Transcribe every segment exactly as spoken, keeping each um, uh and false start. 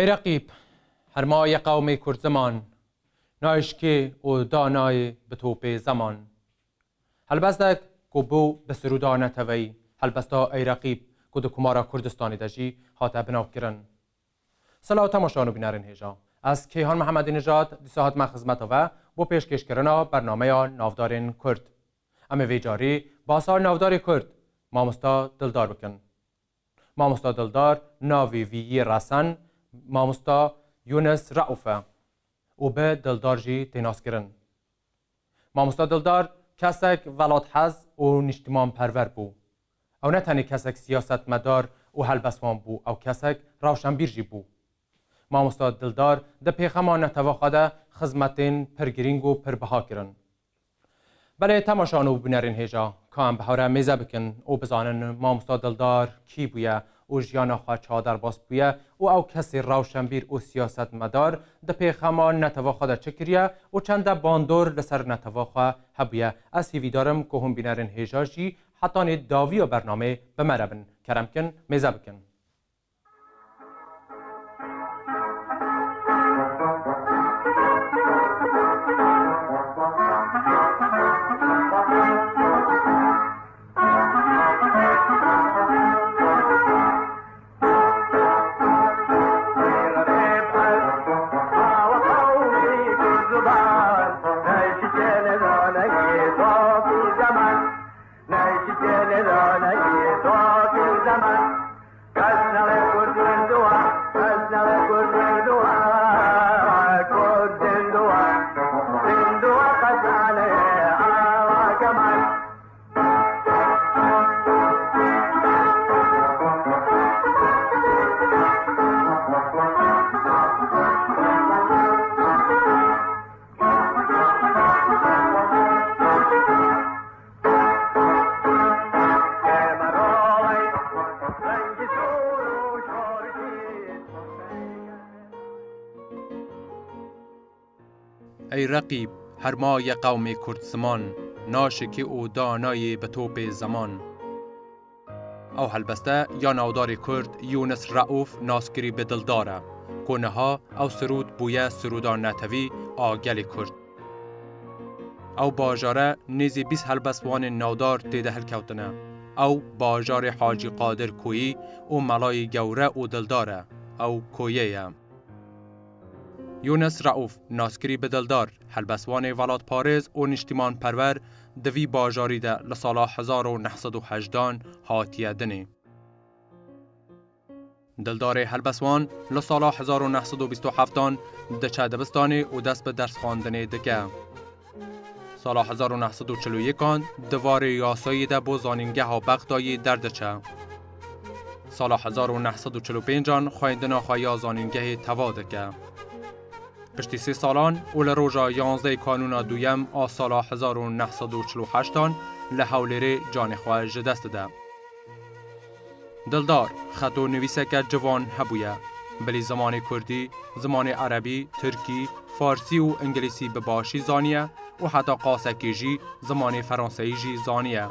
Ey reqîb, herma ye qewmê Kurd ziman, nayê şikê û da nayê bi topê zeman. Helbestek ku bû bi sirûda neteweyî, helbesta Ey reqîb ku di Komara Kurdistanê de jî hate binavkirin. Silav temaşan û bînerên hêja. Ez Keyhan Mihemedî Nijad dîsa hatime xizmeta we bo pêşkêşkirina bernameya Navdarên Kurd. Em ê vê carî basa navdarê Kurd, Mamosta Dildar bikin. Mamosta Dildar navê vî yê resen Mamosta Yûnis Reûf e û bi Dildar jî tê naskirin. Mamosta Dildar kesek welathez û nîştimanperwer bû. Ew ne tenê kesek siyasetmedar û helbestvan bû, ew kesek rewşenbîr jî bû. Mamosta Dildar di pêxema netewa xwe de xizmetên pir girîng û pir biha kirin. Belê temaşan û bûnerên hêja, ka em bi hev re mêze bikin û bizanin Mamosta Dildar kî bûye û jiyana xwe çawa derbas bûye û ew kesê rewşenbîr û siyasetmedar di pêxema netewa xwe de çi kiriye û çende bandor li ser netewa xwe hebûye. Ez hêvîdar im ku hûn bînerên hêja jî hetanê dawiya bernamê bi me re bin. Kerem kin, mêze bikin. Ey reqîb, herma ye qewmê Kurd ziman, naşikê û da nayê bi topê zeman. Ew helbeste ya navdarê Kurd Yûnis Reûf naskirî bi Dildar e, ku niha ew sirûd bûye sirûda netewî a gelê Kurd. Ew bajare nêzî bîst helbestvanên navdar tê de hilkewtine. Ew bajarê Hacî Qadir Koyî û Melayê Gewre û Dildar e. Ew koyê ye. Yûnis Reûf, naskirî bi Dildar, helbestvanê welatparêz û nîştîmanperwer, di vî bajarî de li sala hezar û neh sed û hejdan hatiye dinê. Dildarê helbestvan li sala hezar û neh sed û bîst û heftan diçe dibistanê û dest bi dersxwendinê dike. Sala hezar û neh sed û çil û yekan di warê yasayî de bo zanîngeha Bexdayê derdiçe. Sala hezar û neh sed û çil û pêncan xwendina xwe ya zanîngehê teva dike. Piştî sê salan û li roja yanzdehê Kanûna duyem a sala hezar û neh sed û çil û heştan li Hewlêrê canê xwe ji dest dide. Dildar, xeto nivîseke ciwan hebûye. Bilî zimanê kurdî, zimanê erebî, tirkî, farsî û îngilîsî bi başî zaniye û heta qasekê jî zimanê feranseyî jî zaniye.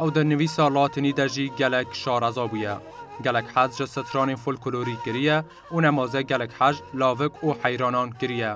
Ew di nivîsa latînî de jî gelek şareza bûye. Gelek hez ji stranên folklorî kiriye û nemaze gelek hej lavik û heyranan kiriye.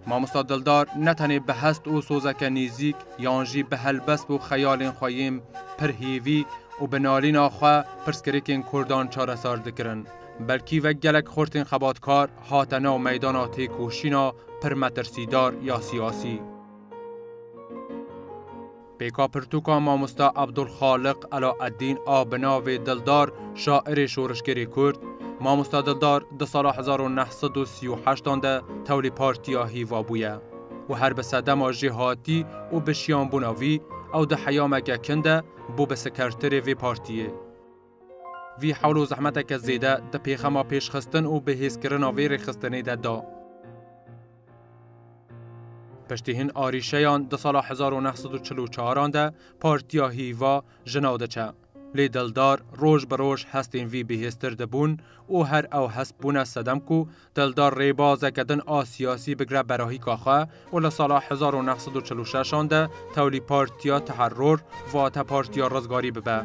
Mamosta Dildar ne tenê bi hest û sozeke nêzîk yan jî bi helbest û xeyalên xwe yên pir hêvî û bi nalîna xwe pirsgirêkên Kurdan çareser dikirin, belkî wek gelek xortên xebatkar hate nav meydana têkoşîna pir metirsîdar ya siyasî. Pêka pirtûka mamosta Abdulxaliq Elaeddîn a bi navê Dildar, şairê şorişgerê Kurd, mamosta Dildar di sala hezar û neh sed û sî û heştan de tewlî Partiya Hîva bûye û her bi sedema jêhatî û bi şiyanbûna vî, ew di heyameke kin de bû bi sekerterê vê partiyê. Vî hewl û zehmeteke zêde di pêxema pêşxistin û bihêzkirina vê rêxistinê de da. Piştî hin arîşeyan di sala hezar û neh sed û çil û çaran de Partiya Hîva ji nav diçe. Lê Dildar roj bi roj hestên vî bihêztir dibûn û her ew hest bûne sedem ku Dildar rêbazeke din a siyasî bigre berahîka xwe û li sala hezar û neh sed û çil û şeş an de tewlî Partiya Teherror, vate Partiya Rizgarî bibe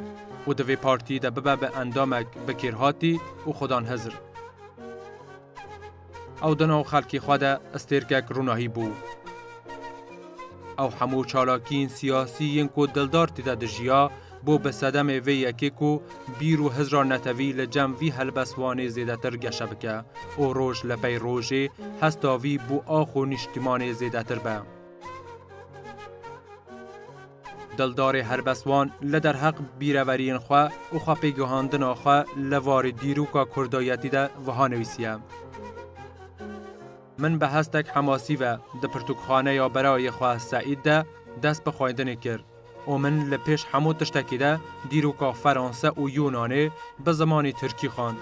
û di vê partiyê de bibe bi endamek bikêrhatî û xudan hizr. Ew di nav xelkê xwe de stêrkek rûnahî bû. Ew hemû çalakiyên siyasî yên ku Dildar tê de dijiya, bû bi sedemê vê yekê ku bîr û hizra netewî li cem vî helbestvanê zêdetir geşe bike û roj li pey rojê hesta vî bû ax û nîştimanê zêdetir be. Dildarê helbestvan li derheq bîreveriyên xwe û xwepêgihandina xwe li warê dîroka kurdayetî de wiha nivîsiye: Min bi hestek hemasî ve di pirtûkxaneya birayê xwe Seîd de dest bi xwendinê kir û min li pêş hemû tiştekî de dîroka Feranse û Yûnanê bi zimanê tirkî xwend.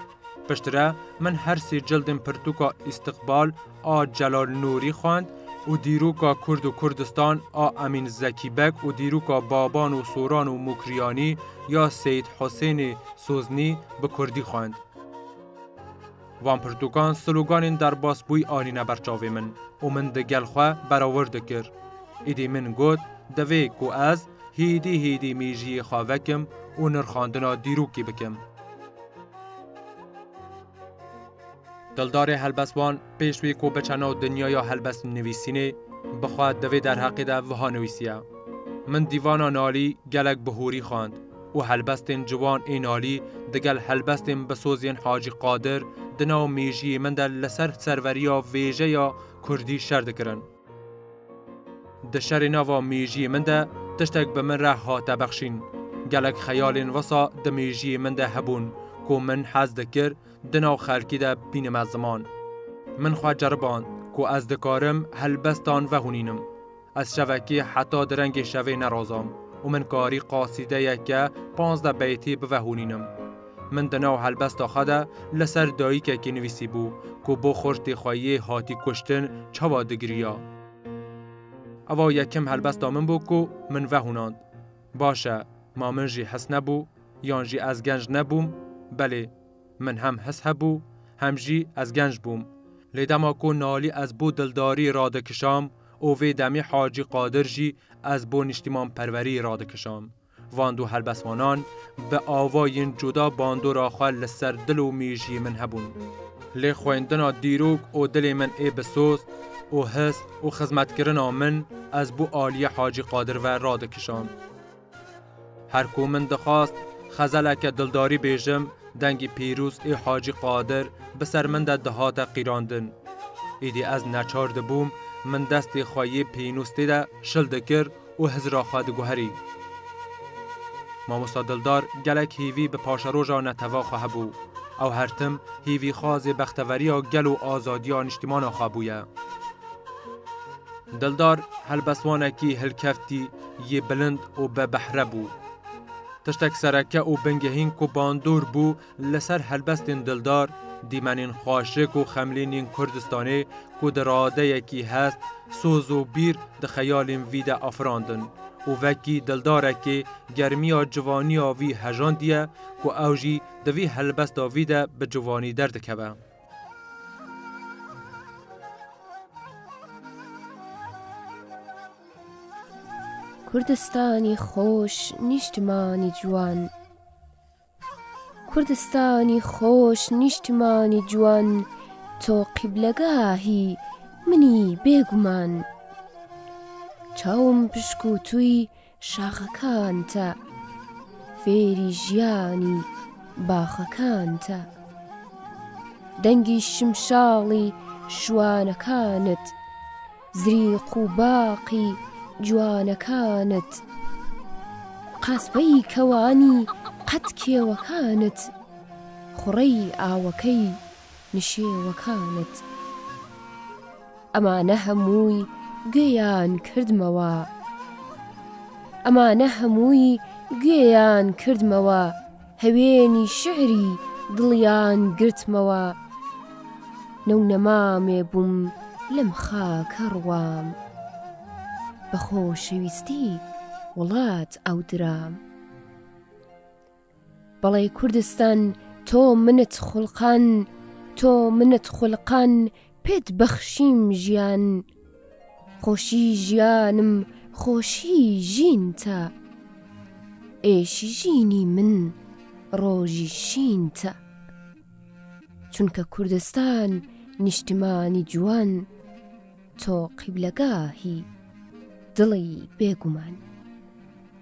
Piştre min her sê cildên pirtûka Îstiqbal a Celal Nûrî xwend û dîroka Kurd û Kurdistan a Emîn Zekî Beg û dîroka Baban û Soran û Mukriyanî ya Seyîd Husênê Soznî bi kurdî xwend. Van pirtûkan sloganên derbasbûyî anîne ber çavê min û min digel xwe berawir dikir. Îdî min got, divê ku ez hêdî hêdî mêjiyê xwe vekim û nirxandina dîrokê bikim. Dildarê helbestvan pêş wê ku biçe nav dinyaya helbestnivîsînê, bi xwe di vê derheqê de wiha nivîsiye: Min dîvana Nalî gelek bi hûrî xwend û helbestên ciwan ê Nalî digel helbestên bi soz yên Hacî Qadir di nav mêjiyê min de li ser serveriya vêje ya kurdî şer dikirin. Di şerê nava mêjiyê min de tiştek bi min re hate bexşîn. Gelek xeyalên wisa di mêjiyê min de hebûn ku min hez dikir di nav xelkî de bînime ziman. Min xwe ceriband ku ez dikarim helbestan vehûnînim. Ez şevekê heta di rengê şevê nerazam û min karî qasîdeyeke panzdeh beytî bivehûnînim. Min di nav helbesta xwe de li ser dayikekî nivîsîbû ku bo xortê xwe yê hatî kuştin çawa digiriya. Eva yekem helbesta min bû ku min vehûnand. Baş e, ma min jî his nebû, yan jî ez genc nebûm? Belê, min hem his hebû, hem jî ez genc bûm. Lê dema ku Nalî ez bo dildarî radikişam û vê demê Hacî Qadir jî ez bo nîştîmanperwerî radikişam. Van du helbestvanan bi avayên cuda bandora xwe li ser dil û mêjiyê min hebûn. Lê xwendina dîrok û dilê min ê bi soz û his û xizmetkirina min ez bo aliyê Hacî Qadir ve radikişam. Her ku min dixwast xezeleke dildarî bêjim, dengê pîroz ê Hacî Qadir bi ser min de dihate qîrandin. Êdî ez neçar dibûm, min destê xwe yê pênûstê de şil dikir û hizra xwe diguherî. Mamosta Dildar gelek hêvî bi paşeroja neteva xwe hebû. Ew her tim hêvîxwazê bexteveriya gel û azadiya niştîmana xwe bûye. Dildar helbestvanekî hilkeftî yê bilind û bi behre bû. Tiştek sereke û bingehîn ku bandor bû li ser helbestên Dildar, dîmenên xweşik û xemlîn yên Kurdistanê ku di radeyekî hest, soz û bîr di xeyalên vî de afirandin û vekî dildarekê germiya civaniya vî hejandiye ku ew jî di vî helbesta vî de bi civanî derdikeve. Kurdistanî xweş, nîştimanî ciwan. Kurdistanî xweş, nîştimanî ciwan, to qîblegahî min î bêguman. Çawim pişkûtûyî şaxekan te, fêrî jiyanî baxekan te. Dengî şimşalî şiwanekanit, zirîq û baqî ciwanekanit. Qasbeyî kewanî qet kêwekanit, xuڕeyî awekeyî nişêwekanit. Emane hemûyî guêyan kirdmewa. Emane hemûyî guêyan kirdmewa. Hewênî şi'rî diliyan girtmewa. New nemamê bûm lem xake riwam. Bi xoşewîstî welat ew diram. بەڵێ کوردستان، تۆ منت خوڵقان، تۆ منت خوڵقان، پێت بەخشیم ژیان. خۆشی ژیانم، خۆشی ژینتە. ئێشی ژینی من، ڕۆژی شینتە. چونکە کوردستان نیشتمانی جوان، تۆ قیبلەگاهی دڵی بێگومان.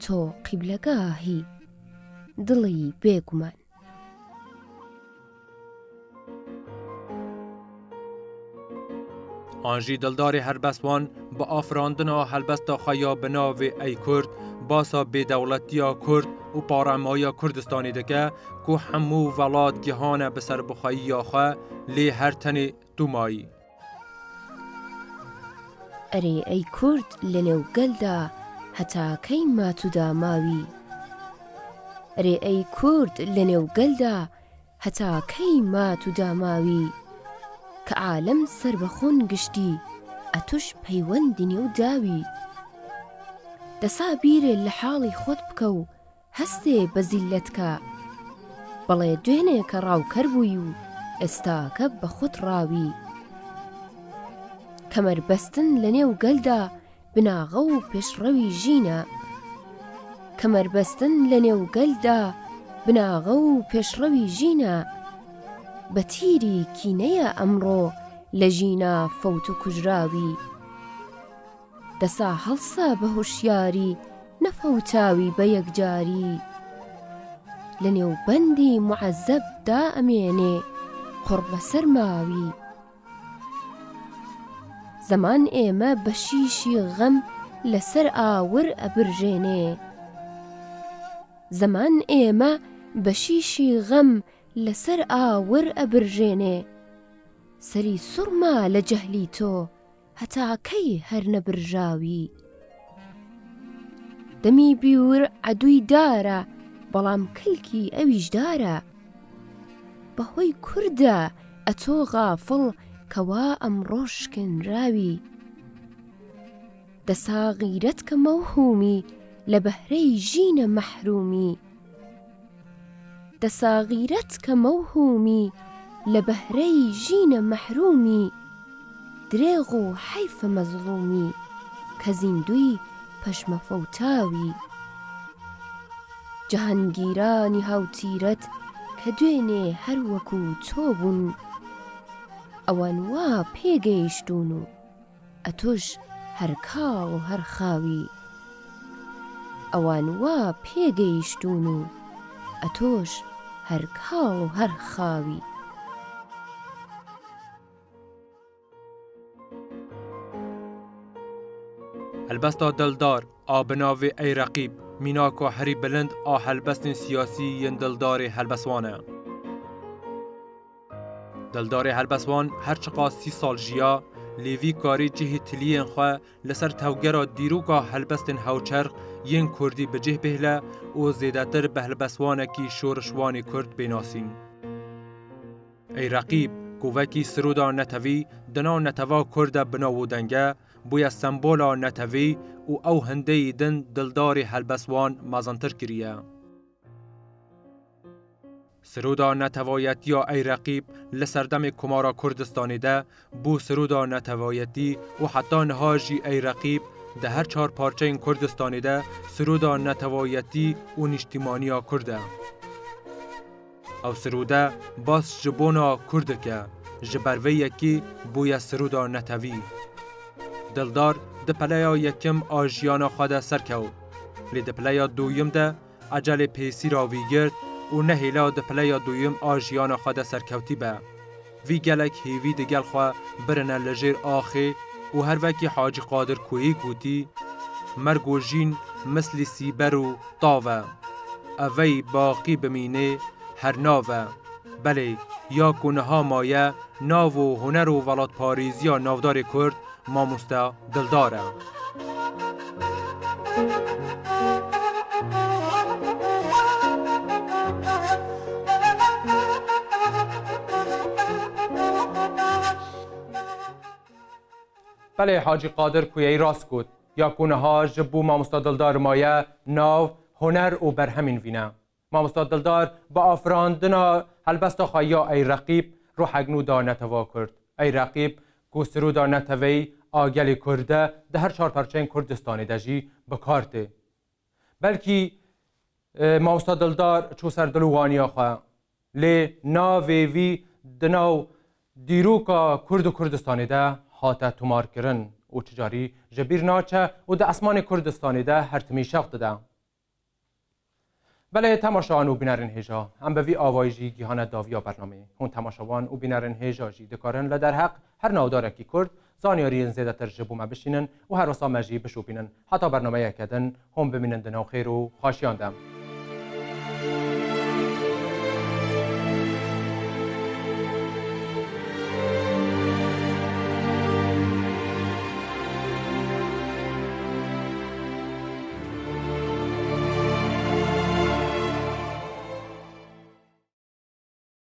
تۆ قیبلەگاهی دڵی بێگومان. An jî Dildarê Helbestwan bi afirandina helbesta xwe ya bi navê Ey Kurd, basa bêdewletiya Kurd û paremahiya Kurdistanê dike ku hemû welat gihane bi serbixweyiya xwe, lê her tenê tu mayî. ئەرێ ئەی کورد لە نێو گەلدا، هەتا کەی مات و داماوی؟ ئەرێ ئەی کورد لە نێو گەلدا، هەتا کەی مات و داماوی؟ کە عالەم سەر بە خۆن گشتی، ئەتوش پەیوەندی نێو داوی. دەسا بیرێ لە حاڵی خۆت بکە و هەستێ بە زیللەتکە. بەڵێ دوێنێ کە ڕاوکەر بووی و ئێستاکە بە خۆت ڕاوی. کەمەربەستن لە نێو گەلدا بناغە و پێشڕەوی ژینە. کەمەربەستن لە نێو گەلدا بناغە و پێشڕەوی ژینە. بە تیری کینەیە ئەمڕۆ لە ژینا فەوت و کوژراوی. دەسا هەڵسا بە هوشیاری، نەفەوتاوی بە یەکجاری. لە نێو بەندی موعەزەب دا ئەمێنێ قوڕ بە سەرماوی. زەمان ئێمە بە شیشی غەم لەسەر ئاور ئەبرژێنێ. زەمان ئێمە بە شیشی غەم لەسەر ئاور ئەبرژێنێ. سەری سوڕما لە جەهلی تۆ، هەتا کەی هەر نەبرژاوی؟ دەمی بیور عەدوی دارە، بەڵام کلکی ئەویش دارە. بەهۆی کوردە ئەتۆ غافڵ کەوا ئەمڕۆ شکێنراوی. دەسا غیرەت کە مەوهومی، لە بەهرەی ژینە مەحرومی. دەسا غیرەت کە مەوهومی، لە بەهرەی ژینە مەحرومی. درێغ و حەیفە مەزڵومی، کە زیندوی پەشمە فەوتاوی. جەهانگیرانی هاوتیرەت کە دوێنێ هەر وەکو تۆ بوون، ئەوان وا پێگەیشتون و ئەتۆش هەر کاڵ و هەر خاوی. ئەوان وا پێگەیشتون و ئەتۆش هەر کاڵ و هەر خاوی. Helbesta Dildar a bi navê Ey Reqîb, mînaka herî bilind a helbestên siyasî yên Dildarê Helbestwan e. Dildarê Helbestwan her çiqas sî sal jiya, lê vî karî cihê tiliyên xwe li ser tevgera dîroka helbestên hewçerx yên kurdî bi cih bihêle û zêdetir bi helbestwanekî şorişwanê kurd bê nasîn. Ey Reqîb, ku wekî siroda netewî di nav neteva kurd de bi nav û deng e, bûye sembola netewî û ew hindeyî din Dildarê Helbestwan mezintir kiriye. Siroda netewayetiya Ey Reqîb li serdemê Komara Kurdistanê de bû siroda netewayetî û heta niha jî Ey Reqîb di her çar parçeyên Kurdistanê de siroda netewayetî û nîştîmaniya Kurd e. Ew sirode bas ji bona Kurd dike, ji ber vê yekê bûye siroda netewî. Dildar di peleya yekim a jiyana xwe de serkewt, lê di peleya duyim de ecelê pêsîra vî girt û nehêla di peleya duyim a jiyana xwe de serkewtî be. Vî gelek hêvî digel xwe birine li jêr axê û her wekî Hacî Qadir Kuyî gotî, merg û jîn mislî sîber û tav e. Evey baqî bimînê her nav e. Belê, ya ku niha maye, nav û huner û welatparêziya navdarê Kurd, Mamoste Dildar e. Belê, Hacî Qadir Kuyeyî rast got. Ya ku niha ji bo Mamoste Dildar maye, nav, huner û berhemên vî ne. Mamosta Dildar bi afirandina helbesta xwe ya Ey Reqîb ruhek nû da netewa Kurd. Ey Reqîb ku sirûda neteweyî a gelê Kurd e, di her çar parçeyên Kurdistanê de jî bi kar tê. Belkî, e, Mamosta Dildar çû ser dil û waniya xwe, lê navê vî di nav dîroka Kurd û Kurdistanê de hate tomarkirin û çi carî ji bîr naçe û di esmanê Kurdistanê de her timî şex dide. Belê temaşewan û bînerên hêja, em bi vî avayî jî gihane daviya bernameyê. Hûn temaşewan û bînerên hêja jî dikarin li derheq her navdarekî Kurd zanyariyên zêdetir ji bo me bişînin û her wisa me jî bişopînin. Heta bernameyeke din, hûn bimînin di nav xêr û xweşiyan de.